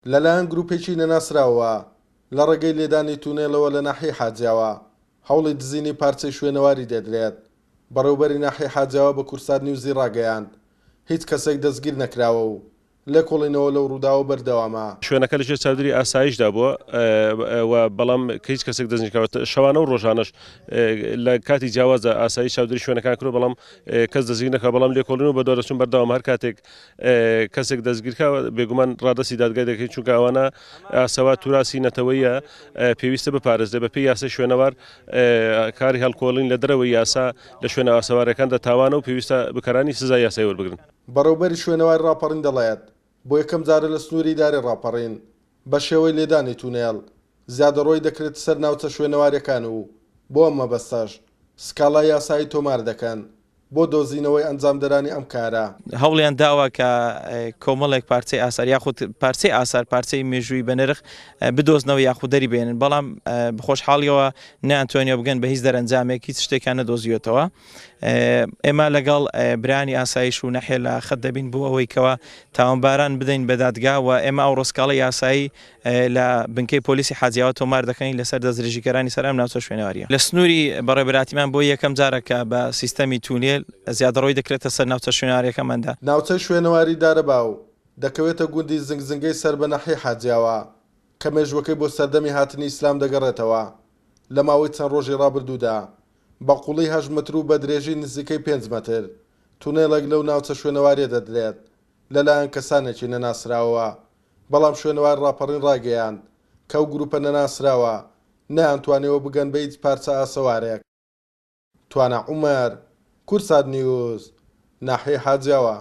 لەلایەن گروپێکی نەناسراوەوە لە ڕێگەی لێدانی تونێلەوە لە ناحیەی حاجیاوا هەوڵی دزینی پارچەی شوێنەواری دەدرێت، بەڕێوبەری ناحیەی حاجیاوا بە کوردسات نیوزی ڕاگەیاند، هیچ کەسێک دەستگیر نەکراوە و لێکۆڵینەوە لەو ڕووداوە بەردەوامە. شوێنەکە لەژێر چاودێری ئاسایشدا بووە و بەڵام کە هیچ کەسێک دەستنیکراوە، شەوانە و ڕۆژانەش لە کاتی جیاوازدا ئاسایش چاودێری شوێنەکان کردووە، بەڵام کەس دەستگیر نەکراوە، بەڵام لێکۆڵینەوە و بەدواداچوون بەردەوامە، هەر کاتێک کەسێک دەستگیرکرا بێگومان ڕادەستی دادگای دەکەین، چونکە ئەوانە ئاسەوار توراسی نەتەوەیە پێویستە بپارێزرێت، بەپێی یاسای شوێنەوار کاری هەڵکۆڵین لە دەرەوەی یاسا لە شوێنە ئاسەوارەکاندا تاوانە و پێویستە بکەرانی سزای یاسایی وەربگرن. بەڕێوبەری شوێنەواری ڕاپەڕین دەڵێت، بۆ یەکەم جارە لە سنووری ئیدارەی ڕاپەڕین بە شێوەی لێدانی تونێل زیادەڕۆیی دەکرێتە سەر ناوچە شوێنەوارییەکان و بۆ ئەم مەبەستەش سکاڵای یاسایی تۆمار دەکەن بۆ دۆزینەوەی ئەنجامدەرانی ئەم کارە. هەوڵیان داوە کە کۆمەڵێک پارچەی ئاسار یاخود پارچەی ئاسار، پارچەی مێژووی بەنرخ بدۆزنەوە یاخود دەری بێنن، بەڵام بەخۆشحاڵیەوە نەیانتوانیوە بگەن بە هیچ دەرەنجامێک، هیچ شتێکیان نەدۆزیوەتەوە. ئێمە لەگەڵ برایانی ئاسایش و نەحیە لە خەت دەبین بۆ ئەوەی کەوا تاوانباران بدەین بە دادگا و ئێمە ئەوڕۆ سکاڵای یاسایی لە بنکەی پۆلیسی حاجیاوە تۆمار دەکەین لەسەر دەستدرێژیکەرانی سەر ئەم ناوچە شوێنەوارییە. لە سنووری بەڕێوەبەرایەتیمان بۆ یەکەم جارە کە بە سیستەمی تونێل زیادەڕۆیی دەکرێتە سەر ناوچە شوێنەوارییەکەماندا. ناوچەی شوێنەواری دارەباو دەکەوێتە گوندی زنگزنگەی سەر بە ناحیەی حاجیاوە کە مێژووەکەی بۆ سەردەمی هاتنی ئیسلام دەگەڕێتەوە، لە ماوەی چەند ڕۆژی ڕابردوودا بە قووڵی هەشت مەتر و بە درێژی نزیکەی پێنج مەتر تونێڵێک لەو ناوچە شوێنەوارییە دەدرێت لەلایەن کەسانێکی نەناسراوەوە، بەڵام شوێنەوار ڕاپەڕین ڕایگەیاند کە ئەو گروپە نەناسراوە نەیانتوانیوە بگەن بە هیچ پارچە ئاسەوارێک. توانا عومەر، کوردسات نیوز، ناحیەی حاجیاوا.